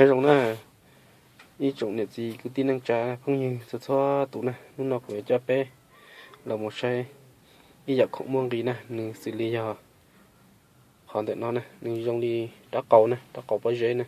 Nyob zoo na, ib tsoom niam txiv kwv tij neej tsa phooj ywg txhua txhua tus na, hnub no kuv yuav coj peb los mus saib ib yam khoom muaj nqis na, nws xws li yog qhov ntawm no na, nws zoo li rab qau na, rab qau pob zeb na.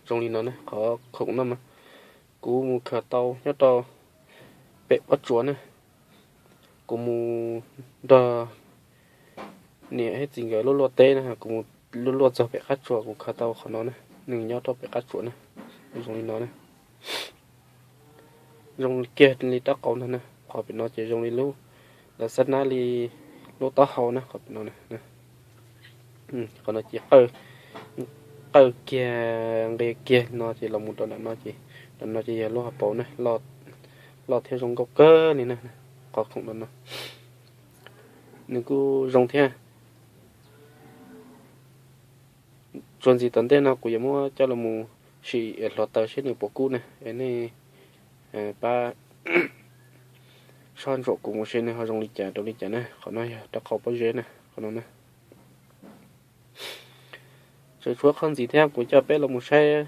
Zoo li no na, qhov khoom no mas kuv mus khaws tau nyob rau pem qab tsuas na. Kuv mus nrog niam thiab txiv nkawd luaj luaj teb na, kuv mus luaj luaj txog pem qab tsuas kuv khaws tau qhov no na, nws nyob rau pem qab tsuas na. Zoo li no na, zoo kiag li rab qau no na. Qhov pem no ces zoo li lub, lawv xab nab li lub taub hau na, qhov pem no na. Qhov no ces qawj kiag nqis kiag no ces los mus rau nram no ces, nram no ces yog lub hauv paus na, loj thiab zoo nkauj kawg li na. Qhov khoom no no nws kuj zoo thiab. Tsuas ntxiv tom ntej no kuv yuav muab coj los mus sim hluav taws seb nws puas kub na, es nej pab soj ntsuam kuv mus seb nws ho zoo li cas rau li cas na. Qhov no yog rab qau pob zeb na, qhov no na. Tseem tshuav qhov ntxiv thiab, kuv coj peb los mus saib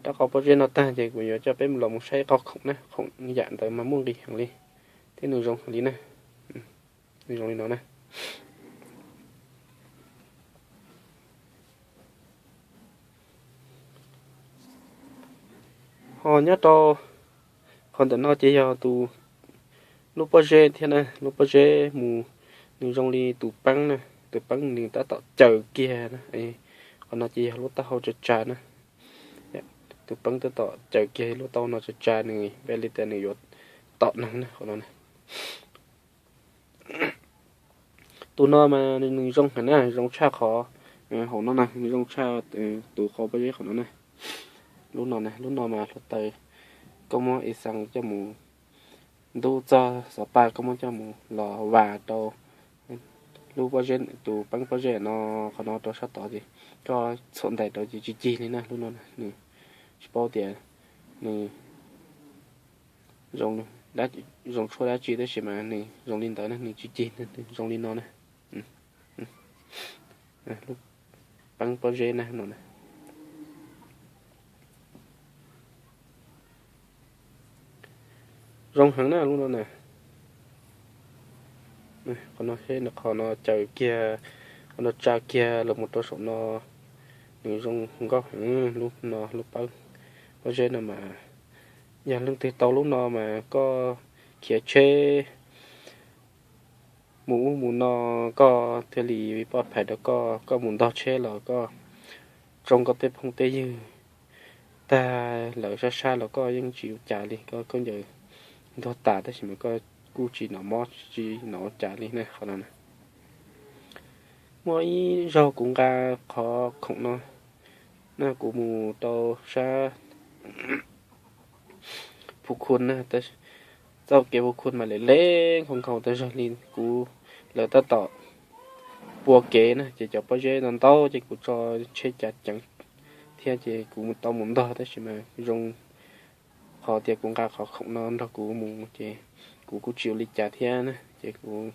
rab qau pob zeb no tag ces kuv yuav coj peb los mus saib qau khoom na, khoom yam ntawd mas muaj nqis heev li thiab nws zoo heev li na. Nws zoo li no na. Ho nyob rau qhov ntawm no ces yog tus, lub pob zeb thiab na, lub pob zeb mus, nws zoo li tus peeb na, tus peeb nws tab tom caws kiag na. Qhov no ces yog lub taub hau tsa tsa na, tus peeb tab tom caws kiag lub taub hau no tsa tsa, nws npe li tias nws yuav tom neeg na, qhov no na. Tus no mas nws zoo heev na, zoo tshaj qhov hauv no na, nws zoo tshaj tus qau pob zeb qhov no na. Lub no na, lub no mas hluav taws, koj muab ib xees coj mus ntub txog xov paj, koj muab coj mus los vas rau lub pob zeb, tus peeb pob zeb no, qhov no rau sab tod ces koj txhuam ntais rau ces tsis cig li na. Lub no nws tsis paub tias nws zoo tshuaj dab tsi tab sis mas nws zoo li ntawd na, nws tsis cig, nws zoo li no na. Lub peeb pob zeb na, no na. Zoo heev na lub no na. Qhov no seb nws, qhov no caws kiag, qhov no tsa kiag los mus rau saum no, nws zoo nkauj heev. Lub no, lub peeb pob zeb no mas yog leej twg tau lub no mas koj khiav tsheb mus ub mus no, koj thiaj li poj phais rau koj, koj mus ntog tsheb los koj tsoo koj tej phooj tej ywg tag lawm sab sab los koj yeej tsis ua cas li, koj khaub ncaws ntuag tas tab sis mas koj kuj tsis hnov mob tsis hnov ua cas li na, qhov no na. Muaj ib zaug kuv nqa qhov khoom no na, kuv mus rau sab Phu Khun na, txoj kev Phu Khun mas lem leb nkhaus nkhaus tas zog li, kuv, lawv tab tom pua kev na ces cov pob zeb ntau ntau ces kuv tso tsheb cav ceev thiab ces kuv tau mus ntog tab sis mas zoo qhov tias kuv nqa qhov khoom no nrog kuv mus ces kuv kuj tsis ua li cas thiab na ces kuv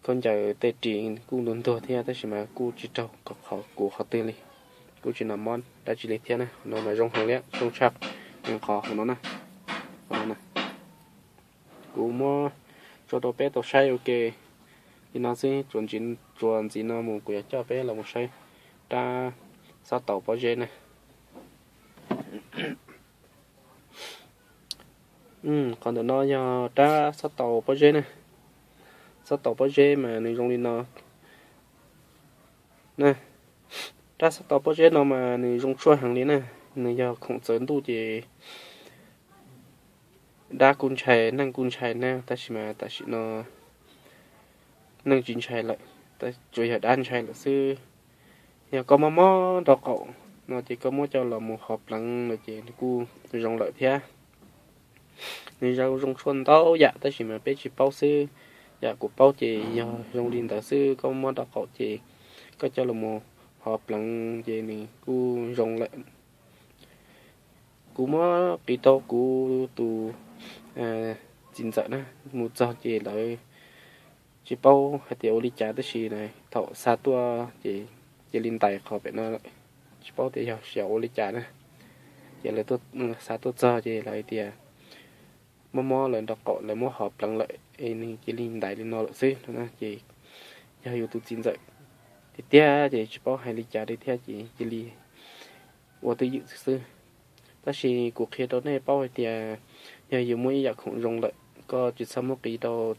khaub ncaws tej ris kuj ntuag ntuag thiab tab sis mas kuj tsis raug qhov kuv qhov twg li, kuj tsis hnov mob dab tsi li thiab na. Qhov no mas zoo heev li, zoo tshaj qhov hauv no na, qhov no na. Kuv muab tso rau peb tau saib ua ke li no xwb, tsuas ntxiv no mus kuv yuav coj peb los mus saib rab xob taus pob zeb na. Qhov ntawm no yog rab xob taus pob zeb na. Xob taus pob zeb mas nws zoo li no na. Rab xob taus pob zeb no mas nws zoo tshuaj heev li na. Nws yog khoom txawv ntuj ces dab kuj ntshai, neeg kuj ntshai na, tab sis mas tam sim no neeg tsis ntshai lawm, tsuas yog dab ntshai lawm xwb. Yog koj mob mob nraub qaum no ces koj muab coj los mus hov pleev no ces nws kuj zoo lawm thiab. Nws zoo, zoo tshuaj ntau yam tab sis mas peb tsis paub xwb. Yam kuv paub ces yog zoo li ntawd xwb, koj mob nraub qaum ces koj coj los mus hov pleev ces nws kuj zoo lawm. Kuv muab qiv rau kuv tus txiv ntxawm na, mus txog ces lawv tsis paub hais tias ua li cas tab sis thaum xa tuaj ces cia li ntais qhov pem no lawm. tsis paub tias yog xyov ua li cas na. Ces lawv xa tuaj txog ces lawv hais tias mob mob lawv nraub qaum, lawv muab hov pleev lawm es nws cia li ntais li no lawm xwb no na. Ces yog yus tus txiv ntxawm tiag tiag ces tsis paub hais li cas li thiab ces cia li ua twj ywm xwb. Tab sis kuv qhia rau nej paub hais tias yog yus muaj ib yam khoom zoo lawm, koj tsis txhob muab qiv rau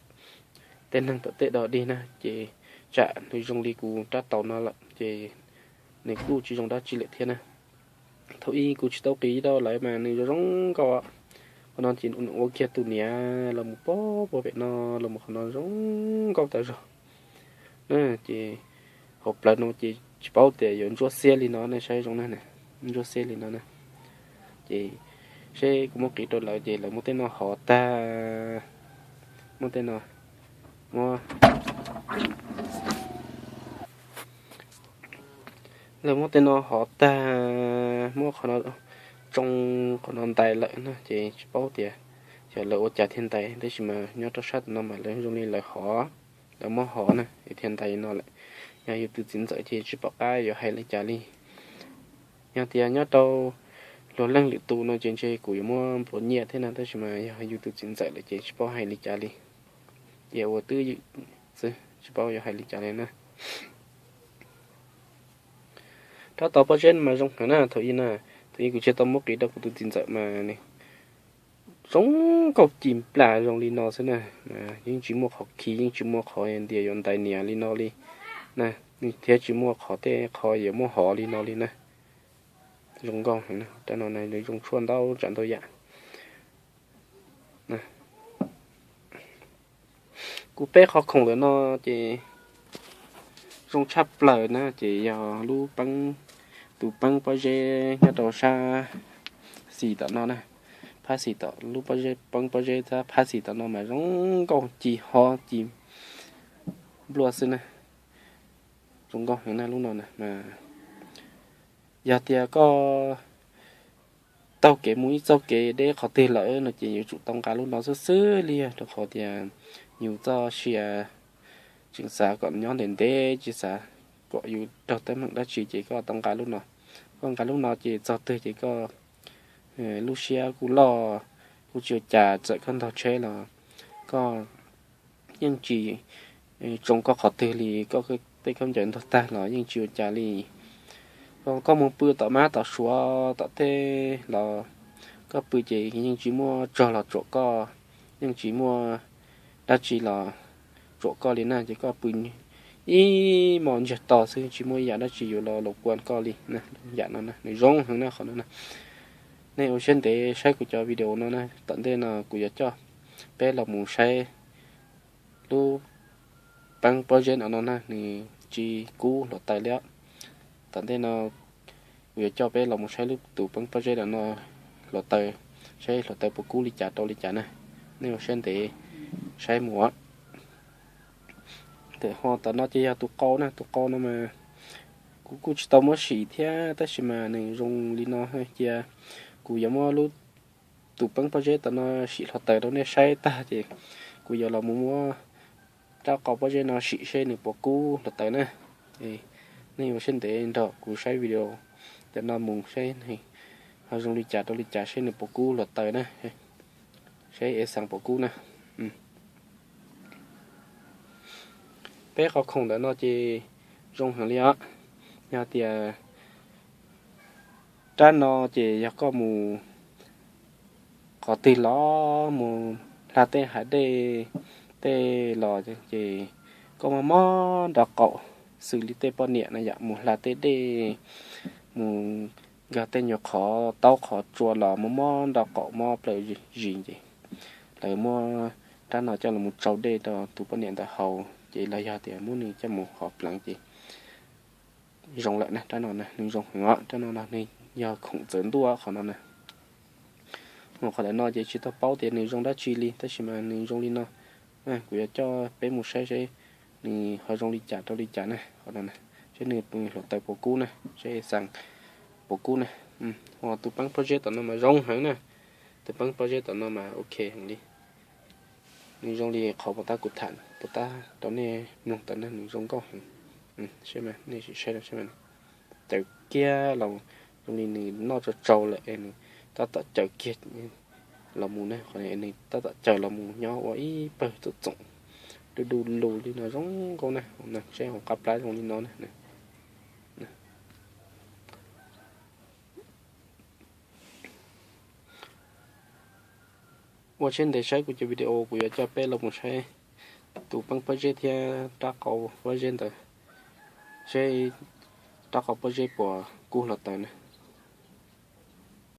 tej neeg tom tej do dig na, ces tsam nws zoo li kuv rab taus no lawm ces nws kuj tsis zoo dab tsi lawm thiab na. Thaum ub kuv tsis tau qiv rau lawv mas nws zoo zoo nkauj. Qhov no ces nws ua kiag tus niam los mus pog puag pem no los mus qhov no zoo nkauj tas zog. Ces hauv plawv no ces tsis paub tias yuav ntsuab xiab li no ne, saib zoo na, ntsuab xiab li no na. Ces seb kuv muab qiv rau lawv ces lawv muab tej no hov tag, muab tej no, muab lawv muab tej no hov tag, muab qhov no tsoo, qhov no ntais lawm na, ces tsis paub tias xyov lawv ua cas thiaj ntais, tab sis mas nyob rau sab tom no mas lawv zoo li lawv hov, lawv muab hov na es thiaj ntais no lawm. Yog yus tus txiv ntxawm ces tsis pom qab yuav hais li cas li. Yog tias nyob rau luag leej lwm tus no ces ntshe kuv yuav muab nplua nyiaj thiab na, tab sis mas yog yus tus txiv ntxawm lawm ces tsis paub hais li cas li. Ces ua twj ywm xwb, tsis paub yuav hais li cas li na. Rab taus pob zeb mas zoo heev na, thaum ub na, thaum ub kuv tsis tau muab qiv rau kuv tus txiv ntxawm mas nws zoo nkauj ci nplas zoo li no xwb na. Yeej tsis muaj qhov khi, yeej tsis muaj qhov ntias yuav ntais niam li no li na, thiab tsis muaj qhov tej qho yuav muab hov li no li na. Zoo nkauj heev na, rab no zoo tshuaj ntau tsav ntau yam. Kuv peb qhov khoom ntawm no ces zoo tshaj plaws na, ces yog lub peeb, tus peeb pob zeb nyob rau sab xis tom no na, phab xis tom lub pob zeb, peeb pob zeb phab xis tom no mas zoo nkauj ci ho ci npluaj xwb na. Zoo nkauj heev na lub no na mas yog tias koj taug kev mus ib txoj kev deb qhov twg lawm no ces yuav tsum tau nqa lub no xwb xwb li, rau qhov tias yus txoj sia tseem xav kom nyob ntev ntev, tsis xav kom yus raug teeb meem dab tsi ces koj tau nqa lub no. Koj nqa lub no ces txog twg ces koj lub siab kuj loj, kuj tsis ua cas, txawm koj ntog tsheb los koj yeej tsis tsoo koj qhov twg li, koj tej khaub ncaws ntog tag los yeej tsis ua cas li. Koj mus pw tom mab tom suav tom tej los koj pw ces yeej tsis muaj tsog los tsuam koj, yeej tsis muaj dab tsi los tsuam koj li na, ces koj pw ib hmos ntsiag to xwb, tsis muaj ib yam dab tsi yuav los los kuam koj li, yam no nws zoo heev na qhov no na. Nej ua siab ntev saib kuv cov video no na, tom ntej no kuv yuav coj peb los mus saib lub peeb pob zeb no no na, nws tsis kub hluav taws li. Tom ntej no kuv yuav coj peb los mus saib lub tus peeb pob zeb no hluav taws, saib hluav taws puas kub li cas rau li cas na. Nej ua siab ntev saib mus. Ho tom no ces yog tus qau na, tus qau no mas kuv kuj tsis tau muab sim thiab, tab sis mas nws zoo li no cia kuv yuav muab lub tus peeb pob zeb tom no sim hluav taws rau nej saib tag ces kuv yuav los mus muab rab qau pob zeb no sim seb nws puas kub hluav taws na. Nej ua siab ntev nrog kuv saib video tom no mus seb ho zoo li cas rau li cas, seb nws puas kub hluav taws na, seb es xaas puas kub na. Peb qhov khoom ntawm no ces zoo heev li os. Yog tias rab no ces yog koj mus qhov twg los mus hla tej hav dej tej los ces koj mob mob nraub qaum xws li tej poj niam na yom, mus hla tej dej, mus nkag tej nyuag qhov taub qhov tsua los mob mob nraub qaum mob plaws zis ces lawv muab rab no coj los mus tsau dej rau tus poj niam ntawd haus ces los yog tias muab nws coj mus hov pleev ces zoo lawm na. Rab no nws zoo heev os, rab no nws yog khoom txawv ntuj qhov no na. Qhov ntawm no ces tsis tau paub tias nws zoo dab tsi li, tab sis mas nws zoo li no. Kuv yuav coj peb mus saib seb nws ho zoo li cas rau li cas na, qhov no na. Seb nws hluav taws puas kub na, seb xaas puas kub na. Tus peeb pob zeb tom no mas zoo heev na, tus peeb pob zeb tom no mas ok heev li. Nws zoo li qhov puas tab kuv tham puas tab rau nej mloog tawm na, nws zoo nkauj heev. Seb nej sim saib, caw kiag los zoo li nws noj tsau tsau lawm es nws tab tom caws kiag los mus ne, qhov nws tab tom caws los mus nyob ua ib pawg txoom txoom du du lug li no zoo nkauj na. Seb hauv qab plab zoo li no na. Ua siab ntev saib kuv cov video, kuv yuav coj peb los mus saib tus peeb pob zeb thiab rab qau pob zeb ntawd, seb rab qau pob zeb puas kub hlo taws na.